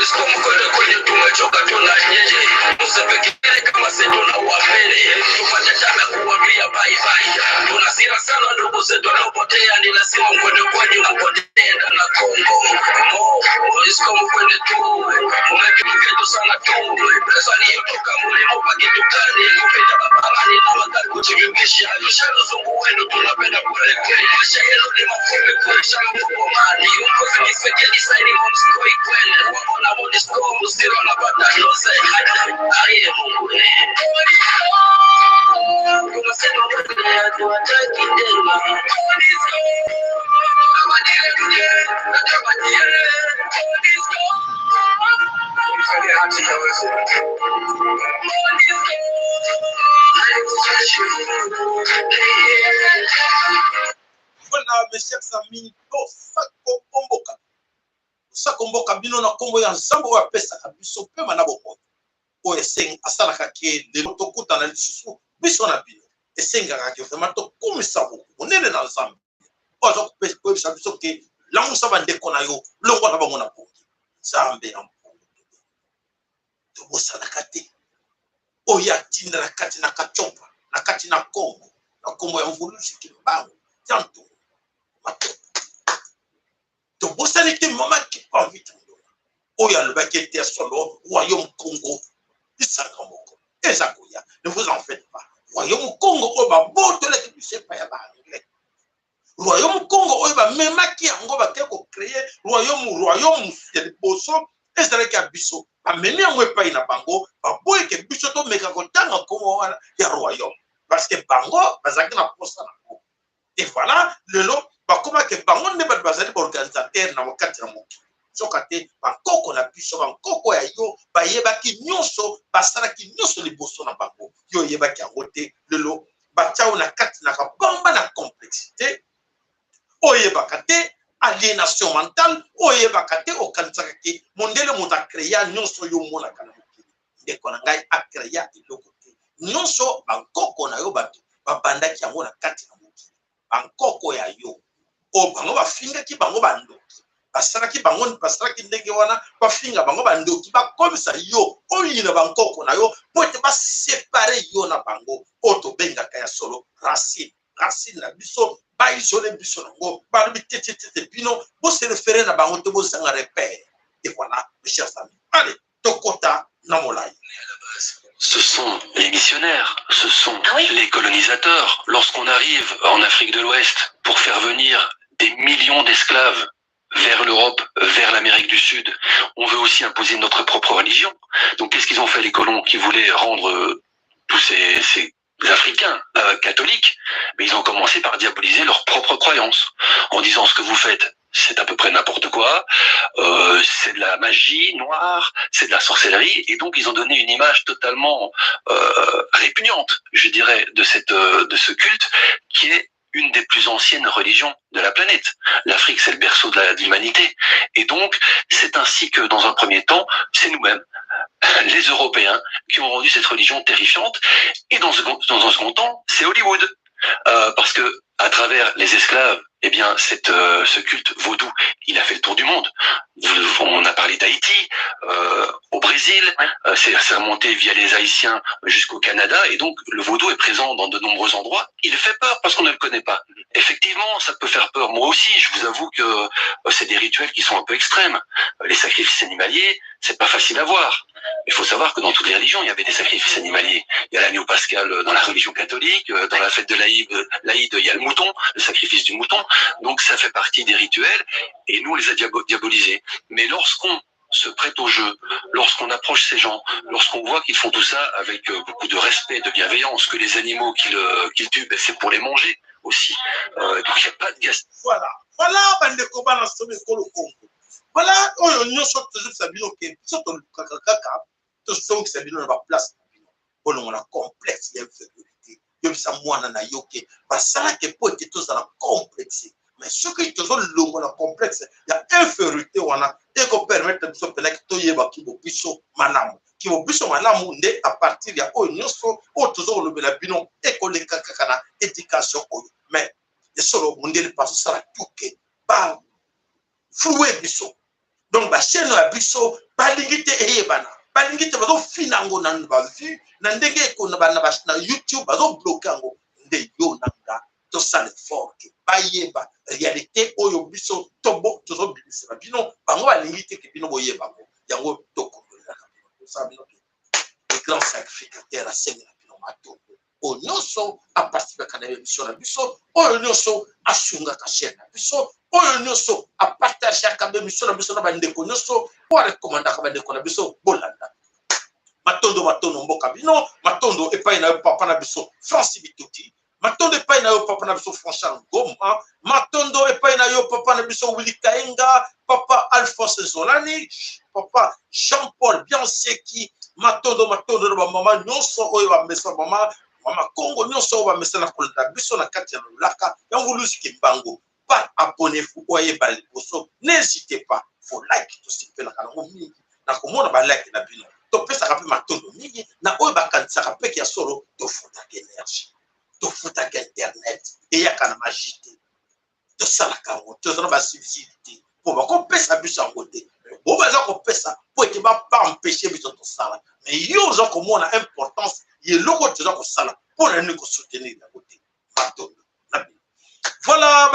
Monisco mkwende kwenye tumechoka, tuna nyenye msifikiri kama si tunawapeni, tupate time ya kuwambia bye bye. Tuna hasira sana ndugu zetu wanaopotea, ni lazima mkwende kwenye mpotea na Kongo mo Monisco mkwende tu mmetuketu sana tu pesa iliyotoka mlimupa kitu gani kupita barabarani na magari kujivimbisha mshalo wenu tunapenda kweli kweli, maisha yenu ni mafupi kuisha mkongomani ukozi kisekeli saini Monisco ikwende wako na Monisco msiro na batanoze aye Mungu tunasema mbele hatuwataki tena Monisco Voilà, mes chers amis, tosako mboka. Tosako mboka bino na kombo ya Nzambe oyo apesaka biso pema na bomoi. Oyo eseng asalaka ke lelo tokutana lisusu biso na bino. Esengaka ke vraiment tokumisa monene na Nzambe. Oyo aza koyebisa biso ke lamusa bandeko na yo, longwa na bango na pongi. Nzambe na mpongo tobosanaka te oyo atinda na kati na Katiopa, na kati na Kongo, na kombo ya Mvuluzi Kimbangu ya Ntungu Matoto. Tobosani te mama Kimpa Vita Ndona oyo alobaki ete ya solo royaume Congo lisanga moko eza koya. Ne vous en faites pas, royaume Congo oyo babotolaki biso epai ya ba anglais, royaume Congo oyo bamemaki yango bake kocreye royaume ya liboso ezalaki ya biso, bamemi yango epai na bango, baboyeke biso tomeka kotanga nkombo wana ya royaume parce que bango bazalaki na posa na yango. Et voilà, lelo bakomaki bango nde bato bazali baorganisateur na kati na mokili. Soka te bankoko na biso, bankoko ya yo bayebaki nyonso, basalaki nyonso liboso na bango, yo oyebaki yango te. Lelo batia yo na kati na kabamba na complexité, oyebaka te, aliénation mentale, oyebaka te, okanisaka ke mondele moto akrea nyonso yo omonaka na mokili. Ndeko na ngai, akrea eloko te, nyonso bankoko na yo bato babandaki yango na kati na mokili. Bankoko ya yo oyo bango bafingaki bango bandoki, basalaki bango, basalaki ndenge wana, bafinga bango bandoki, bakomisa yo oyina bankoko na yo po ete basepare yo na bango, oyo tobengaka ya solo racine. Racine na biso baisole biso nango, balobi te te te te, bino bose refere na bango te, bozanga repère. Et voilà, mes chers amis, allez, tokota na molai. Ce sont les missionnaires, ce sont les colonisateurs. Lorsqu'on arrive en Afrique de l'Ouest pour faire venir des millions d'esclaves vers l'Europe, vers l'Amérique du Sud, on veut aussi imposer notre propre religion. Donc qu'est-ce qu'ils ont fait les colons qui voulaient rendre tous ces Africains catholiques? Mais ils ont commencé par diaboliser leurs propres croyances, en disant ce que vous faites, c'est à peu près n'importe quoi, c'est de la magie noire, c'est de la sorcellerie, et donc ils ont donné une image totalement répugnante, je dirais, de ce culte qui est une des plus anciennes religions de la planète. L'Afrique, c'est le berceau de l'humanité. Et donc, c'est ainsi que, dans un premier temps, c'est nous-mêmes, les Européens, qui ont rendu cette religion terrifiante. Et dans un second temps, c'est Hollywood. Parce que, à travers les esclaves, eh bien, ce culte vaudou, il a fait le tour du monde. On a parlé d'Haïti, au Brésil, c'est remonté via les Haïtiens jusqu'au Canada, et donc le vaudou est présent dans de nombreux endroits. Il fait peur parce qu'on ne le connaît pas. Effectivement, ça peut faire peur. Moi aussi, je vous avoue que c'est des rituels qui sont un peu extrêmes. Les sacrifices animaliers, c'est pas facile à voir. Il faut savoir que dans toutes les religions, il y avait des sacrifices animaliers. Il y a l'agneau pascal dans la religion catholique, dans la fête de l'Aïd, il y a le mouton, le sacrifice du mouton. Donc ça fait partie des rituels et nous, on les a diabolisés. Mais lorsqu'on se prête au jeu, lorsqu'on approche ces gens, lorsqu'on voit qu'ils font tout ça avec beaucoup de respect, de bienveillance, que les animaux qu'ils tuent, c'est pour les manger aussi. Donc il n'y a pas de gaspillage. Voilà, voilà, bandeko bana sobe ekolo Congo. Voilà, oyo nyonso tozobisa bino ke biso tolukaka kaka tosongisa bino na baplace na bino, bolongola complexe ya infériorité. Yebisa mwana na yo ke basalaki po ete tozala complexe, mais soki tozolongola complexe ya infériorité wana, ekopermettre biso mpenaki toyeba kibo biso malamu, kibo biso malamu nde à partir ya oyo nyonso oyo tozokolobela bino ekoleka kaka na éducation oyo. Mais ya solo, mondele pasosala tuke ba flouer biso, donc bachaîne ya biso Balingi te eyebana, balingi te, bazofina yango na bavue na ndenge ekona na YouTube, bazobloquer yango. Nde yo na nga tosala effort ke bayeba réalité oyo biso tozobimisela bino. Bango balingi te ke bino boyeba yango. Yango tokondolelaka bino, tosala bino ke le grand sacrificateur asengela bino matondo. Oyo nyonso aparticipaka na émission na biso, oyo nyonso asungaka chaîne na biso, oyo nyonso apartageaka baémission na biso na bandeko nyonso, po arecommandaka bandeko na biso bolanda, matondo, matondo. Mboka bino, matondo epai na yo, papa na biso Francis Bitoti. Matondo epai na yo, papa na biso Franchard Ngoma. Matondo epai na yo, papa na biso Willi Kaenga, papa Alphonse Zolani, papa Jean Paul Bianseki. Matondo, matondo na bamama nyonso oyo bamesa, mama, mama Kongo nyonso oyo bamesana kolanda biso na kati ya lolaka ya Mvuluzi Kimbangu. Pa abonnez-vous, oyeba liboso, n'hésitez pas, faut like. Tosepelaka nango mingi na komona balike na bino. Topesaka mpe matondo mingi na oyo bakanisaka mpeke ya solo. Tofutaka énergie, tofutaka internet, eyaka na magie te. Tosalaka yango, toza na basubside te mpo bakopesa biso yango te. Bo baza kopesa mpo ete baempêcher biso tosala. Mais yo oza komona importance ya eloko toza kosala, mpo na nini kosoutenir yango te? Matondo na bino. Voilà,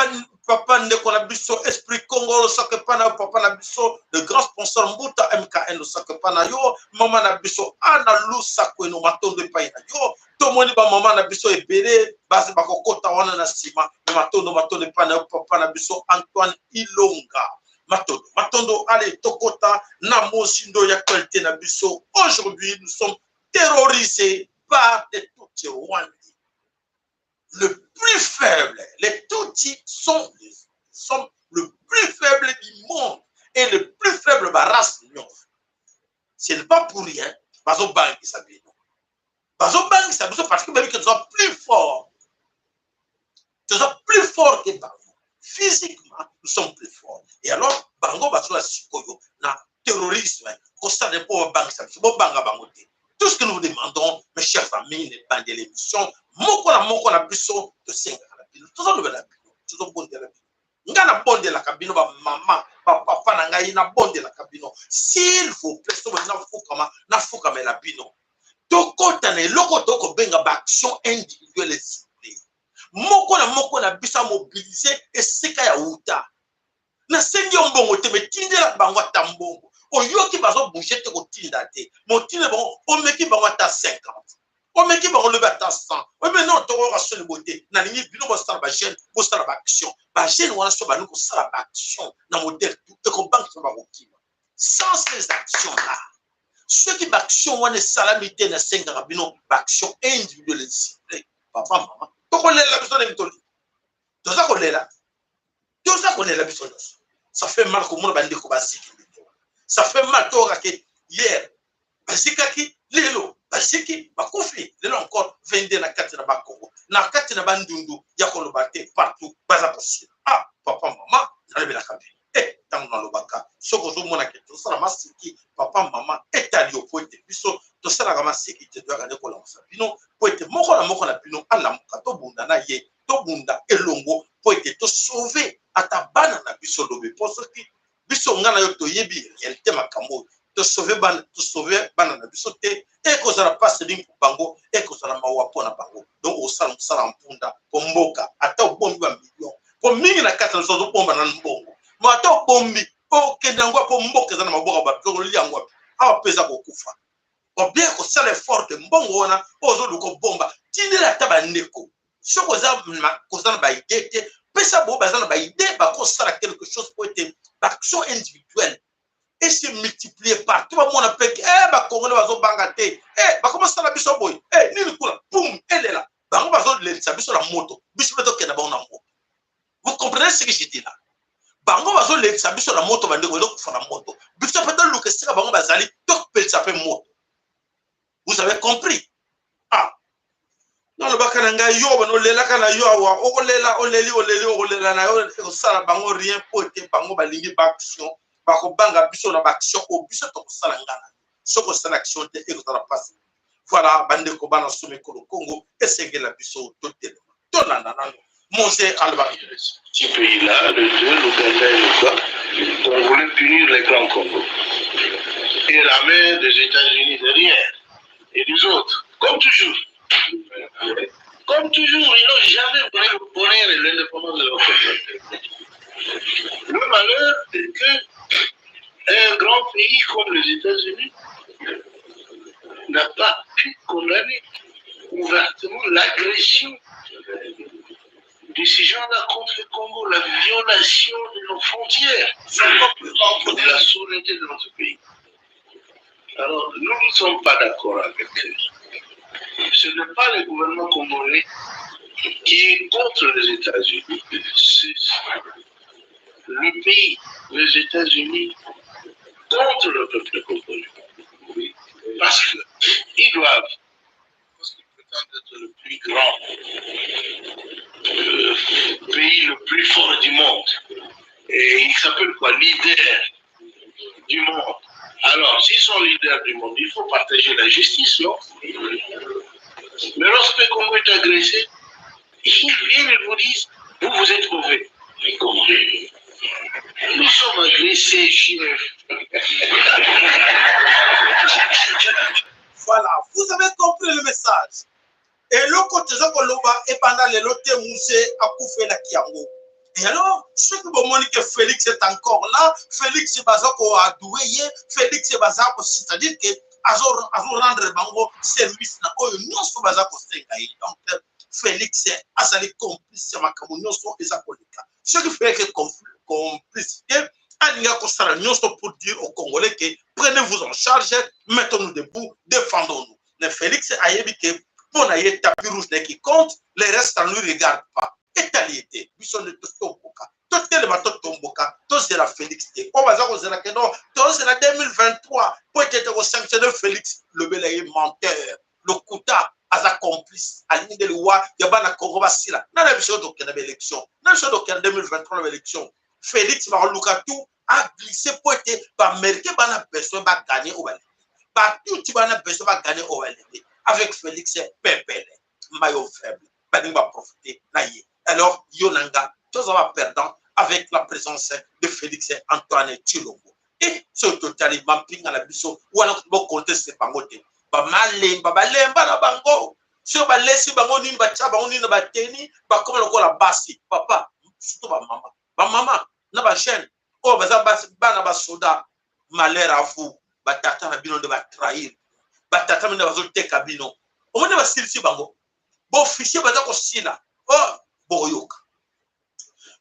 papa, ndeko na biso Esprit Congo, losako epai na yo, papa na biso le grand sponsor Mbuta MKN, losako epai na yo, mama na biso Ana Lusakweno, matondo epai na yo. Tomoni bamama na biso ebele basi bakokota wana na nsima. Me matondo, matondo epai na yo, papa na biso Antoine Ilonga, matondo, matondo. Ale, tokota na mozindo ya actualité na biso. Aujourd'hui, nous sommes terrorisés par des Tutsis rwandais le plus faible. Les Tutsis sont le plus faible du monde et le plus faible ba race nyonso. Ce n'est pas pour rien bazobangisa bino, bazobangisa biso, parce que bayebi que toza plus fort, toza plus fort que bango. Physiquement, nous sommes plus forts. Et alors bango bazoya sikoyo na terrorisme kosala mpo babangisa biso. Bobanga bango te. Tout ce que nous vous demandons, mes chers amis, nebandi l'émission, moko na moko na biso, tosengaka na bino, tozolobela bino, tozobondela bino. Ngai nabondelaka bino, bamama, bapapa na ngai, nabondelaka bino, s'il vous plaît, so bolingi nafukama, nafukamela bino. Tokɔta na eloko tokobenga baaction individuelle ciblée. Moko na moko na biso amobiliser esika ya wuta. Nasengi yo mbongo te, me tindela bango ata mbongo. Oyoki bazobouger te, kotinda te, motinde bango. Omeki bango ata 50, omeki bango lobi ata 100, oyebi no tokoyoka soni boye te. Nalingi bino bosala bajeune, bosala baaction. Bajeune wana so balingi kosala baaction na modèle tout, ekobangisa bakokima. Sans ces actions là, soki baaction wana esalami te, nasengaka bino baaction individuelle ciblée. Papa, mama, tokolela biso ndenge tolingi, toza kolela, toza kolela biso nyonso. Ça fait mal komona bandeko baziki ndenge wana, ça fait mal. Toyoka ke hier bazikaki, lelo baziki, bakufi lelo encore 22 na kati na Bakongo, na kati na Bandundu, ya koloba te, partout baza kosila. Ah, papa, mama, nalobelaka bino. E ntango nalobaka, soki ozomona ke tosala maseki, papa, mama, etali yo, po ete biso tosalaka maseki te. Toyaka nde kolamusa bino, po ete moko na moko na bino alamuka. Tobunda na ye, tobunda elongo, po ete tosauver ata bana na biso lobi. Mpo soki biso, nga na yo, toyebi réalité makambo oyo, tosauver bana, tosauver bana na biso te, ekozala mpasi mingi mpo bango, ekozala mawa mpo na bango. Donc osala mosala ya mpunda mpo mboka. Ata obombi bamillion, mpo mingi na kati na biso ozobomba na mbongo, mo ata obombi, okende yango mpo mboka eza na maboko bato, olia yango wapi? Awa mpe eza kokufa. Obien kosala effort te. Mbongo wana oyo ozoluka obomba, tindela ata bandeko. Soki oza koza na baidée te, pesa bo baza na baidée, bakosala quelque chose, po ete baaction individuelle ese multiplier partout. Bamona mpe ke bakongole bazobanga te, bakomosala biso boye, nini kuna, pum, elela. Bango bazolelisa biso na moto, biso mpe tokenda bango na moto. Vous comprenez ce que je dis là? Bango bazolelisa biso na moto, bandeko bazokufa na moto, biso mpe toluka esika bango bazali, topelisa mpe moto. Vous avez compris? Ah, nalobaka na ngai, yo bana olelaka na yo awa, okolela, oleli, oleli, okolela na yo, ekosala bango rien, mpo ete bango balingi baaction. Bakobanga biso na baaction oyo biso tokosala. Nga na soki osala action te, ekozala mpasi. Voilà, bandeko bana somi ekolo Kongo, esengela biso totelema. Tolanda nano Mose alobaki. Petit pays-là, les deux, l'Ouganda et le Bas, on voulait punir les grands Congo. Et la main des États-Unis derrière et des autres, comme toujours. Comme toujours, ils n'ont jamais voulu le bonheur et l'indépendance de leur peuple. Le malheur est que un grand pays comme les États-Unis n'a pas pu condamner ouvertement l'agression de ces gens-là contre le Congo, la violation de nos frontières, de la souveraineté de notre pays. Alors, nous ne sommes pas d'accord avec eux. Ce n'est pas le gouvernement congolais qui est contre les États-Unis. C'est le pays, les États-Unis, contre le peuple congolais. Parce qu'ils doivent, parce qu'ils prétendent être le plus grand pays le plus fort du monde. Et ils s'appellent quoi? Leader du monde. Alors, s'ils sont leaders du monde, il faut partager la justice, non? Mais lorsque le Congo est agressé, ils viennent et vous disent, vous, vous êtes mauvais. Mais comment? Nous sommes agressés, chef. Voilà, vous avez compris le message. Eloko toza koloba ebanda lelo te, Mzee akufelaki yango. Et alors, soki bomoni que Félix est encore là, Félix baza koadouer ye, Félix baza ko, c'est-à-dire que azo rendre bango service na oyo nyonso baza kosenga ye. Donc Félix azali complice ya makambo nyonso eza koleka. Soki Félix complice te, alinga kosala nyonso pour dire aux Congolais que prenez-vous en charge, mettons-nous debout, défendons-nous. Mais Félix ayebi ke mpo na ye tapis rouge na qui compte, le reste, ça ne lui regarde pas. Etali ye te. Biso nde totomboka, totelema, totomboka, tozela Félix te. Oyo baza kozela ke non, tozela 2023 po ete ete kosanctionne Félix, lobela ye menteur, lokuta, aza complice, alingi nde liwa ya bana Congo basila. Nana biso tokende baélection, na biso tokende 2023 na baélection. Félix bakoluka tout aglisse po ete baaméricain bana besoin bagagner oyo balingi, batuti bana besoin bagagner oyo balingi. Avec Félix pepele maillon faible, balingi baprofite na ye. Alors yo na nga toza baperdant avec la présence de Félix Antoine Tshilombo. E soki totali mampinga na biso wana, boconteste bango te, bamalemba balemba na bango. Soki balesi bango nini, batia bango nini na bateni, bakoma lokola basi, papa, surtout bamama, bamama na bajeune oyo baza bana basoda. Malheur à vous, batata na bino nde batrahir, batata bino bazoteka bino. Omoni basilisi bango, baofficier baza kosila. Oh, boyoka,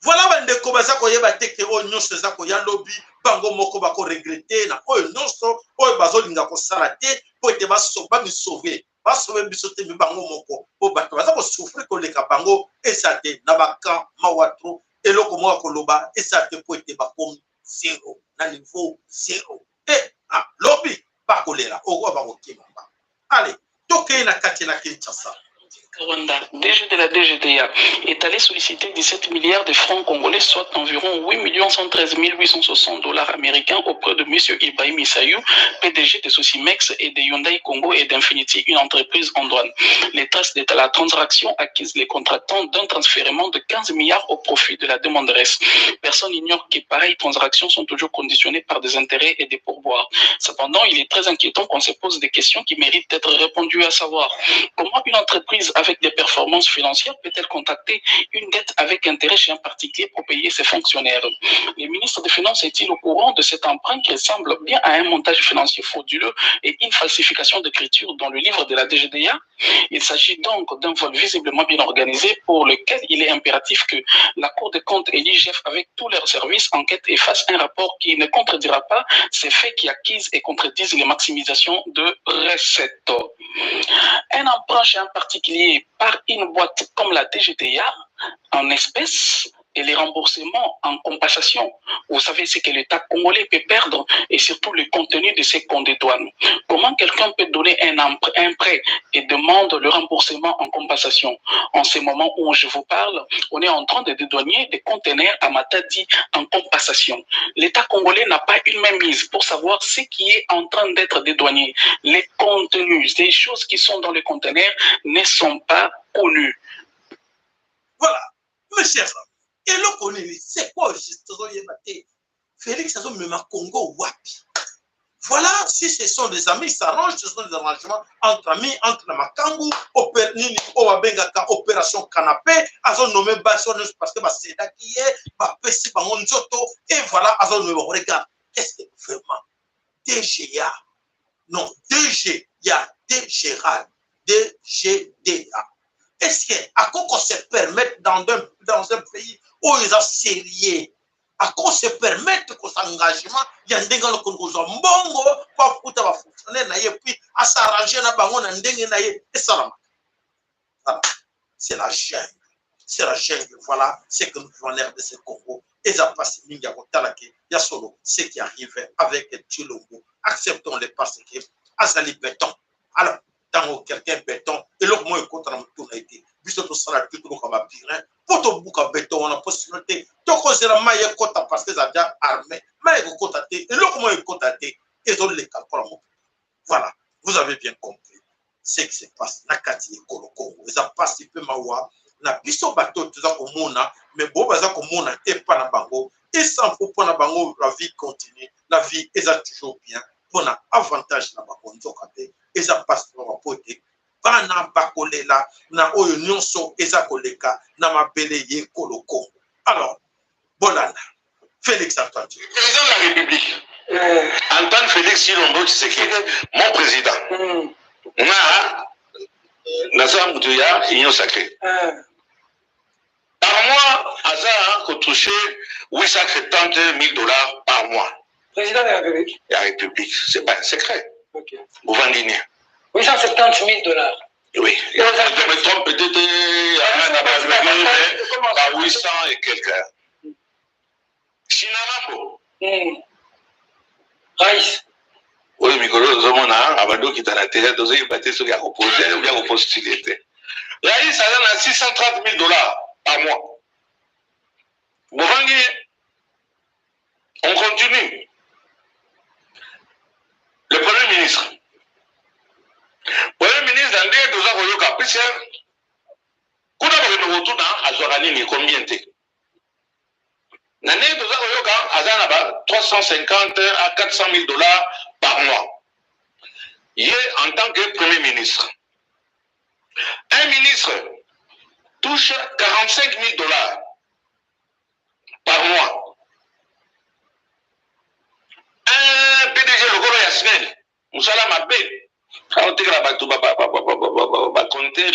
voilà, bandeko baza koyeba te ke oyo nyonso eza koya lobi, bango moko bakoregretter na oyo nyonso oyo bazolinga kosala te mpo ete bamisauve, basauve biso te, me bango moko, mpo bato baza kosouffrir koleka bango eza te na bacamp. Mawa trop, eloko moko ya koloba eza te mpo ete bakomi zéro na niveau zéro. E ah, lobi bakolela okoa bakokima. Allez, tokei na kati na Kinshasa. Rwanda, DG de la DGDA, est allé solliciter 17 milliards de francs congolais, soit environ 8 113 860 $ américains auprès de M. Ibrahim Issaïou, PDG de Socimex et de Hyundai Congo et d'Infinity, une entreprise en douane. Les traces de la transaction acquise les contractants d'un transfèrement de 15 milliards au profit de la demanderesse. Personne n'ignore que pareilles transactions sont toujours conditionnées par des intérêts et des pourboires. Cependant, il est très inquiétant qu'on se pose des questions qui méritent d'être répondues, à savoir comment une entreprise avec des performances financières peut-elle contracter une dette avec intérêt chez un particulier pour payer ses fonctionnaires? Le ministre des Finances est-il au courant de cet emprunt qui ressemble bien à un montage financier frauduleux et une falsification d'écriture dans le livre de la DGDA? Il s'agit donc d'un vol visiblement bien organisé pour lequel il est impératif que la Cour des comptes et l'IGF avec tous leurs services enquêtent et fassent un rapport qui ne contredira pas ces faits qui acquisent et contredisent les maximisations de recettes. Un emprunt chez un particulier par une boîte comme la DGDA en espèces et les remboursements en compensation. Vous savez ce que l'État congolais peut perdre et surtout le contenu de ces comptes de douane. Comment quelqu'un peut donner un prêt et demande le remboursement en compensation? En ce moment où je vous parle, on est en train de dédouaner des conteneurs à Matadi en compensation. L'État congolais n'a pas une même mise pour savoir ce qui est en train d'être dédouané. Les contenus, les choses qui sont dans les conteneurs ne sont pas connus. Voilà, mes chers amis, eloko nini, c'est quoi juste? Tozoyeba te Félix azomema Congo wapi. Voilà, si ce sont des amis, s'arrangent, ce sont des arrangements entre amis, entre na makangu, opé, nini, oyo babengaka opération canapé, azo nommé basi wana nyonso parce que basedaki ye, bapesi bango nzoto, et voilà, azo nommé bango. Regarde, est-ce que vraiment DGA, non, DG, ya DGRAD, DGDA, est-ce que akoko se permettre dans un pays oyo eza sérieux, ako se permettre kosa engagement ya ndenge wana, kozwa mbongo mpo afuta bafonctionnaire na ye, puis as'arrange na bango na ndenge na ye esalamaka? Voilà, c'est la jungle, c'est la jungle. Voilà ce que nous vivons en RDC Congo. Eza mpasi mingi ya kotala ke ya solo, ce qui arrive avec Tshilombo, acceptons-le parce que azali béton. Alors ntango quelqu'un béton, eloko moko ekota na motu na ye te. Biso tosala te, toluka baburin mpo tobuka béton wana, mpo sinon te tokozela mai ekota, parce que eza déjà armé. Mai ekokota te, eloko moko ekota te, ezoleka lokola moto. Voilà, vous avez bien compris ce qui se passe na kati ya ekolo Congo. Eza mpasi mpe mawa na biso bato toza komona, mais bo baza komona te. Mpa na bango esanfo, mpo na bango la vie continue, la vie eza toujours bien mpona avantage na bango. Nzoka te eza mpasi mpona po ete bana bakolela na oyo nyonso eza koleka na mabele ye ekolo Congo. Alors bolanda Félix Antoine. Président de la République, Antoine Félix Tshilombo Tshisekedi, mon président, nga naza mutu ya Union sacrée. Par mois aza kotouche 870 000 dollars par mois. Président de la République. Ya République, c'est pas un secret. Bovandi nie. 870 000 dollars. Oui, je me trompe peut-être à 800 et quelques. Sinarambo. Raïs. Oyo mikolo ozomona abandi okita na terrain, tozoyeba te soki akopose ou bien akopostule te. Raïs aza na 630 000 dollars par mois. Bovangi, on continue. Le premier ministre, premier ministre, na ndenge toza koyoka, puisque kuna bakende kotuna azwaka nini, combien te, na ndenge toza koyoka aza na ba 350 à 400 000 dollars par mois, ye en tant que premier ministre. Un ministre touche 45 000 dollars par mois. Un PDG lokolo ya SNEL, mosala mabe, aotekela bato bacompteur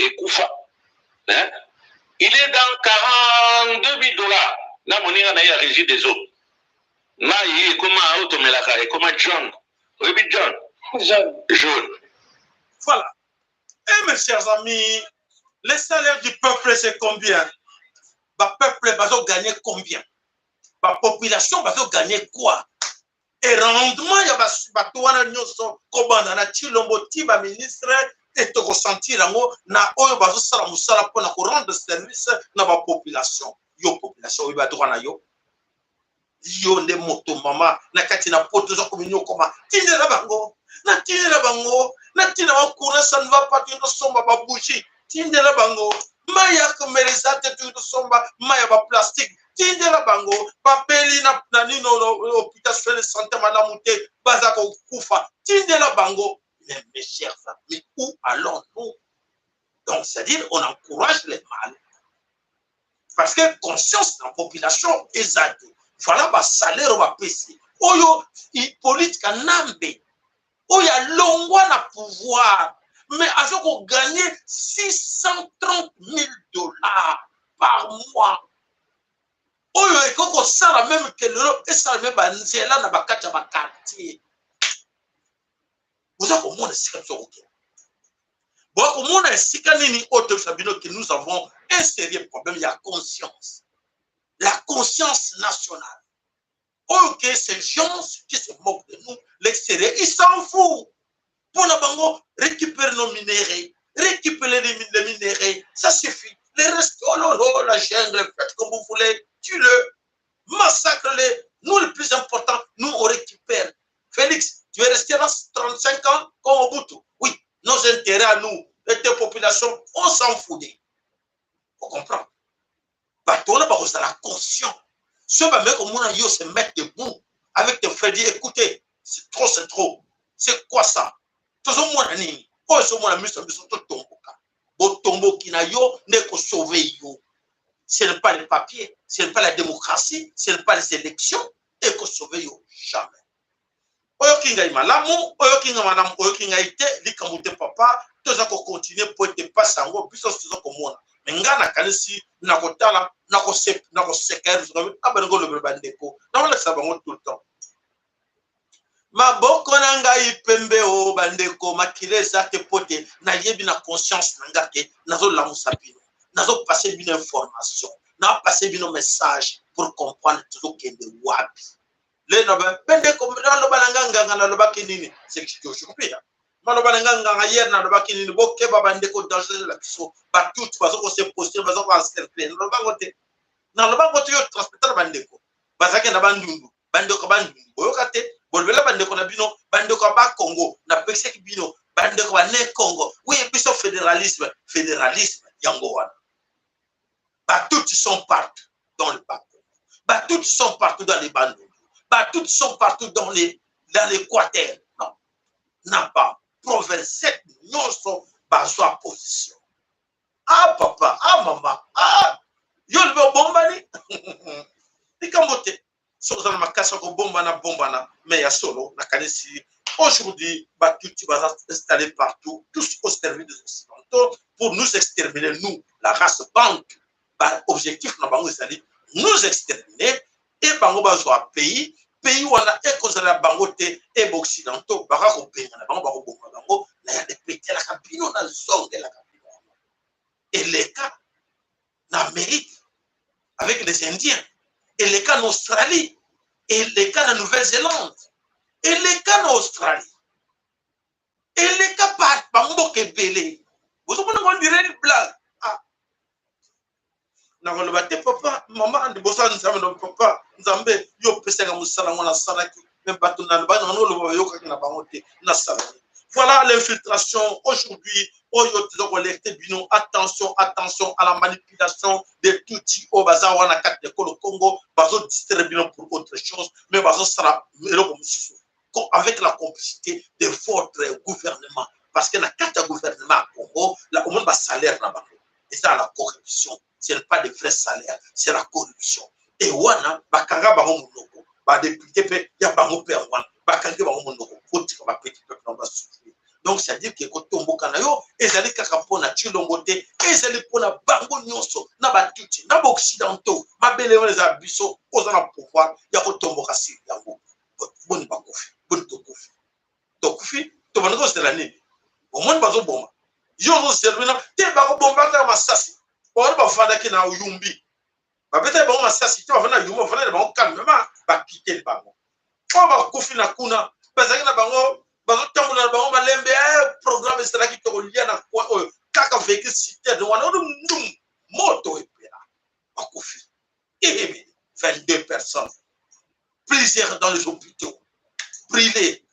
ekufa, il est dans 42 000 dollars. Na moninga na ye ya Régie des eaux, mai ekoma oyo tomelaka ekoma jaune. Oyebi jaune? Jaune. Jaune. Voilà. Et mes chers amis, le salaire du peuple, c'est combien? Ba peuple bazo gagner combien? Ba population bazo gagner quoi? Et rendement ya bato wana nyonso, kobanda na Tshilombo ti baministre, e tokosentir yango na oyo bazosala mosala mpona korendre service na bapopulation. Yo population, oyo badroit na yo, yo nde moto mama na kati na poto oza kominyokoma, tindela bango, natindela bango, natinda bango courant, ça ne va pas, toki tosomba babougie, tindela bango mai ya komela eza te, toki tosomba mai ya baplastique, tindela bango babeli na nino hôpital, soin de santé malamu te, baza kokufa, tindela bango. Mais mes chers amis, où allons-nous? Donc c'est-à-dire on encourage les mal parce que conscience na population eza te. Voilà basalaire oyo bapesi oyo Hippolyte Kanambe, oyo alongwa na pouvoir, mais aza koganye 630 000 dollars par mois, oyo ekoki kosala même ke lelo esala même banzela na bakati ya baquartier. Boza komona esika biso kokende, boza komona esika nini oyo toyebisa bino ke nous avons un sérieux problème ya conscience, la conscience nationale, oyo ke ces gens qui se moquent de nous, l'extérieur, ils s'en foutent. Mpona bango, récupérer nos minéraux, récupérer les minéraux, ça suffit. Les restes, oh là là, la jungle, faites comme vous voulez, tue-le, massacre-les. Nous, le plus important, nous, on récupère. Félix, tu es resté là 35 ans comme Mobutu. Oui, nos intérêts à nous, et tes populations, on s'en fout. Faut comprendre. Bato wana bakozala conscient. Soki bameki komona yo se mettre debout avec tes frères, dire: écoutez, C'est trop, c'est trop. C'est quoi ça? Tozomona nini? Oyo ezomona miso na biso, totomboka. Botomboki na yo nde kosauve yo. Ce n'est pas les papiers, ce n'est pas la démocratie, ce n'est pas les élections ekosauve yo, jamais. Oyoki ngai malamu, oyoki ngai malamu, oyoki ngai te, likambo te papa. Toza kocontinue po ete mpasi yango biso nyonso toza komona. Me ngai nakanisi nakotala, nakoseka abaningi olobela bandeko, nakolakisa bango tout le temps maboko na ngai pembe o bandeko, makila eza te, po te nayebi na conscience na nga ke nazolamusa bino, nazopase bino information, napase bino message pour comprendre tozokende wapi. Lelo bendeko, naloba na nga nganga, nalobaki nini? C'est que aujourd'hui maloba na nga nganga hier, nalobaki nini? Bokeba bandeko, danger na biso. Batuti baza kose poster, baza koencercle. Nalobango te, nalobango te. Yo transporter na bandeko bazalaki na Bandundu, bandeko ya Bandundu, boyoka te, bolobela bandeko na bino, bandeko ya Bakongo. Napekisaki bino, bandeko ba Ne Congo. Oui, biso fédéralisme, fédéralisme yango wana. Batuti sont partout dans le Bakongo, batuti sont partout dans les Bandundu, batuti sont partout dans l'Équateur, non, na ba province nyonso bazwa position. Ah papa, ah mama, ah yo lobi obombani, likambo te. Soki oza na makasi ya kobombana, bombana. Mais ya solo, nakanisi aujourd'hui batuti baza installé partout, tous au service des Occidentaux pour nous exterminer, nous la race bantu. Baobjectif na bango ezali nous exterminer e bango bazwa pays. Pays wana ekozala bango te e baoccidentaux baka kobengana bango, bakobonga bango na ya lepetelaka bino, nazongelaka bino. Eleka na Amérique avec les Indiens, eleka na Australie, eleka na Nouvelle-Zélande, eleka na Australie, eleka bamboka ebele. Bozomona ngo dire une blague. Ah, nakoloba te papa, mama, liboso ya Nzambe na papa Nzambe, yo opesaka mosala ngo, nasalaki me bato nalobaki na bango, oloba bayokaki na bango te, nasalaki. Voilà l'infiltration aujourd'hui oyo toza koalerte bino. Attention, attention à la manipulation de Tutsi oyo baza wana kati na ekolo Congo. Bazodistraire bino pour autre chose, mais bazosala eloko mosusu avec la complicité de votre gouvernement, parce que na kati ya gouvernement ya Congo la, omoni basalaire na bango eza la corruption. Ce n'est pas de vrai salaire, c'est la corruption. E wana bakanga bango monoko, badepute mpe ya bango mpe yango wana bakangi bango monoko, kotika bapetit peuple na basouffrir. Donc c'est à dire ke kotomboka na yo ezali kaka mpona Tshilombo te, ezali mpona bango nyonso na batuti na baoccidentaux. Mabele wana eza biso. Oza na pouvoir ya kotomboka sili yango. Boni bakufi, boni tokufi, tokufi, tobandi kozela nini? Omoni bazoboma yo, ozoservina te, bakobomba kaka masasi. Wana bafandaki na Yumbi, babetaki bango masasi te. Bafandi na Yumbi, bafandi na bango calmement, bakiteli bango. Oyo bakufi na kuna, bazalaki na bango, bazotambola na bango malembe. Programme ezalaki tokolia na coin oyo, kaka véhicule citerne wana oyo, ndum, moto epela, bakufi ebele, 22 personnes, plusieurs dans les hôpitaux brûlés.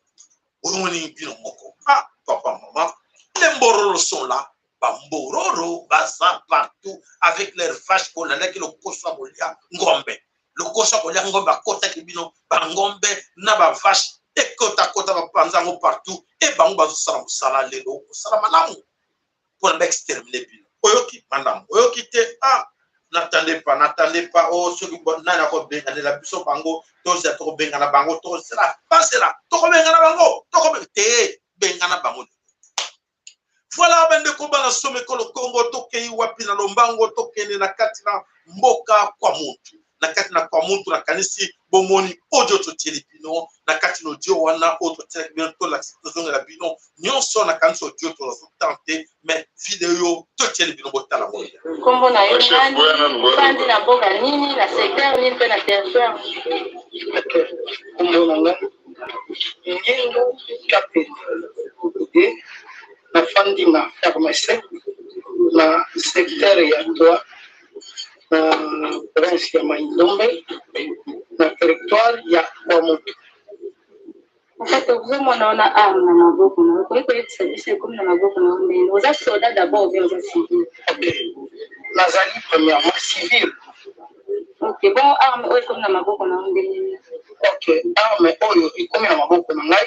Omoni bino moko. Ah papa, maman, les Mbororo sont là. Bambororo baza partout avec leur vache. Kolandaki lokoso ya kolia ngombe, lokoso ya kolia ngombe, akotaki bino bangombe na bavache, ekotakota, bapanza yango partout. E bango bazosala mosala lelo, kosala malamu mpona baextermine bino. Oyoki malamu, oyoki te? Ah, n'attendez pas, n'attendez pas. Oh, soki nani akobenganela biso bango, tozela, tokobengana bango, tozela, bazela, tokobengana bango, tokobenga te, bengana bango. Voilà bandeko bana some ekolo Kongo. Tokei wapi na lombango? Tokende na kati na mboka kwa mutu, na kati na kwa mutu. Nakanisi bomoni audio totieli bino na kati na audio wana oyo totielaki bino, tolakisa, tozongela bino nyonso. Nakanisi audio tozotante te, mais video totieli bino, botala boye. Nkombo na yo nani? Ofandi na mboka nini, na secteur nini mpe na territoire? Nkombo na ngai Ngindu Kapeli de, nafandi na ferme 7, na secteur ya 3, na province ya Mai-Ndombe, na territoire ya Kwamutu. En fait, ozomona wana arme na maboko na yo. Okoki koyebisa biso ekomi na maboko na yo ndenge? Oza soldat d'abord ou bien oza civil? Ok, nazali premièrement civil. Ok, bon, arme oyo ekomi na maboko na yo ndenge nini? Ok. ke arme oyo ekomi na maboko na ngai,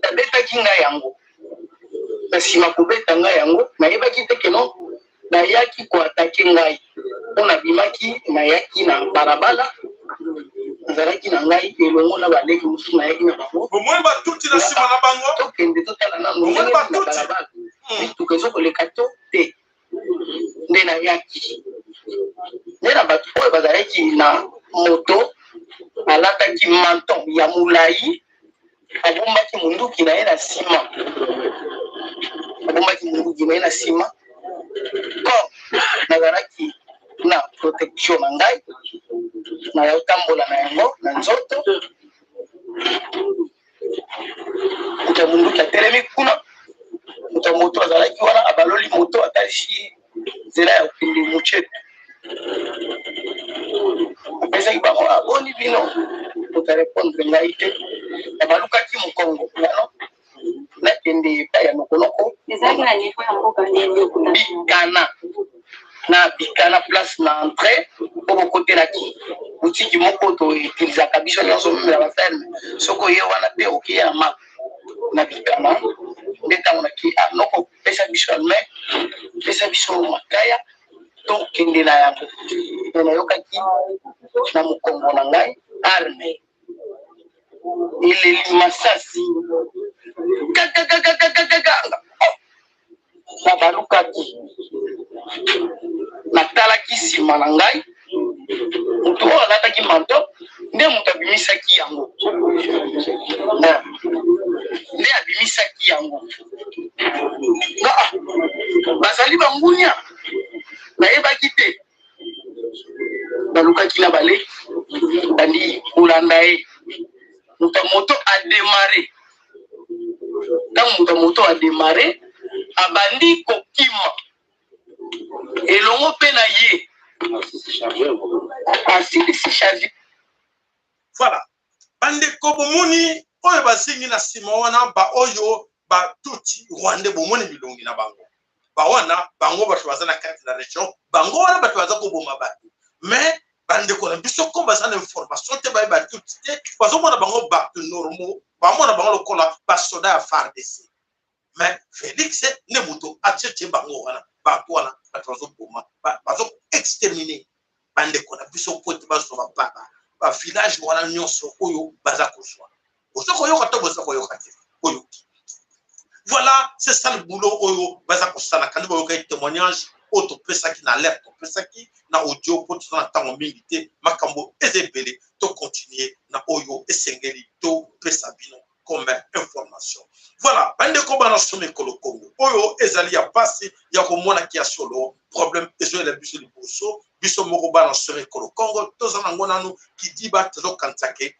babetaki ngai yango. Na nsima kobeta ngai yango, nayebaki te keno bayaki koatake ngai, mpo nabimaki, nayaki na balabala, nazalaki na ngai elongo na baleki mosusu, nayaki na bango. Bomoni batuti na nsima na bango. Tokende totala nano Bomoni ndenge nini na batuti. balabala mituka ezokoleka to te. Nde nayaki nde na bato oyo bazalaki na moto, alataki manton ya molai, abombaki munduki na ye na nsima, abombaki munduki na ye na nsima. Comme nazalaki na protection na ngai, nayotambola na yango na nzoto. Moto ya munduki atelemi kuna, moto ya moto azalaki wana, abaloli moto, atalisi nzela ya kokende Muchetu, apesaki bango aboni bino. Moto arépondre ngai te, nabalukaki mokongo ngano, nakende epai ya nokonoko. Ezalaki na niveau ya mboka nini okutaki? Bikana, na Bikana, place na entrée po bokotelaki butiki moko toutilisaka biso nyonso meme na baferme. Soki oye wana te, okeye na map na Bikana. Nde ntango nake, ah, noko, pesa biso allume, pesa biso makaya, tokende na yango. Me nayokaki na mokongo na ngai arme eleli masasi kakakakakakaka. Oh! Nabalukaki, natalaki nsima na ngai, moto oyo alataki manto nde moto abimisaki yango. Eh, nde abimisaki yango. Nga, ah, bazali bangunia, nayebaki te. Balukaki na baleki, bandi kolanda ye. Moto ya moto adémarrer. Ntango moto ya moto adémarrer, abandi kokima elongo mpe na ye asilisi charge. Voilà, bandeko, bomoni oyo bazingi na nsima wana, baoyo batuti rwandais, bomoni bilongi na bango bawana. Bango bato baza na kati na région, bango wana bato baza koboma bato. Mais bandeko na biso, ko baza na information te, bayeba tuti te, bazomona bango bato normaux, bamona bango lokola basoda ya FARDC. Mais Félix nde moto atietie bango wana. Bato wana, bato bazoboma, bazo exterminer bandeko na biso po ete bazwa bavillage wana nyonso oyo baza kozwa. Boza koyoka to boza koyoka te? Boyoki. Voilà, c'est ça le boulot oyo baza kosala. Kandi boyokaki témoignage oyo topesaki na alerte, topesaki na audio, mpo toza na ntango mingi te, makambo eza ebele. Tocontinue na oyo esengeli topesa bino comme information. Voilà, bandeko bana somi ekolo Kongo, oyo ezali ya pasi ya komonaki ya solo problème ezoyela biso liboso. Biso moko bana somi ekolo Kongo, toza nango nanu kidiba, tozokanisa ke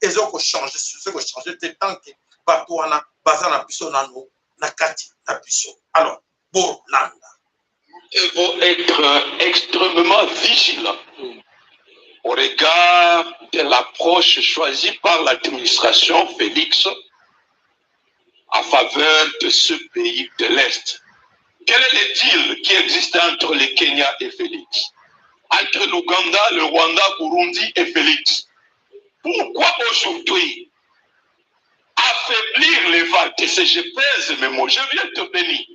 ezokochanger. Ezokochanger te tant que bato wana baza na biso nanu na kati na biso. Alors bolanda. Il faut être extrêmement vigilant au regard de l'approche choisie par l'administration Félix en faveur de ce pays de l'Est. Quel est le deal qui existe entre le Kenya et Félix? Entre l'Ouganda, le Rwanda, Burundi et Félix? Pourquoi aujourd'hui affaiblir les FARDC? Je pèse mes mots. Je viens te bénir.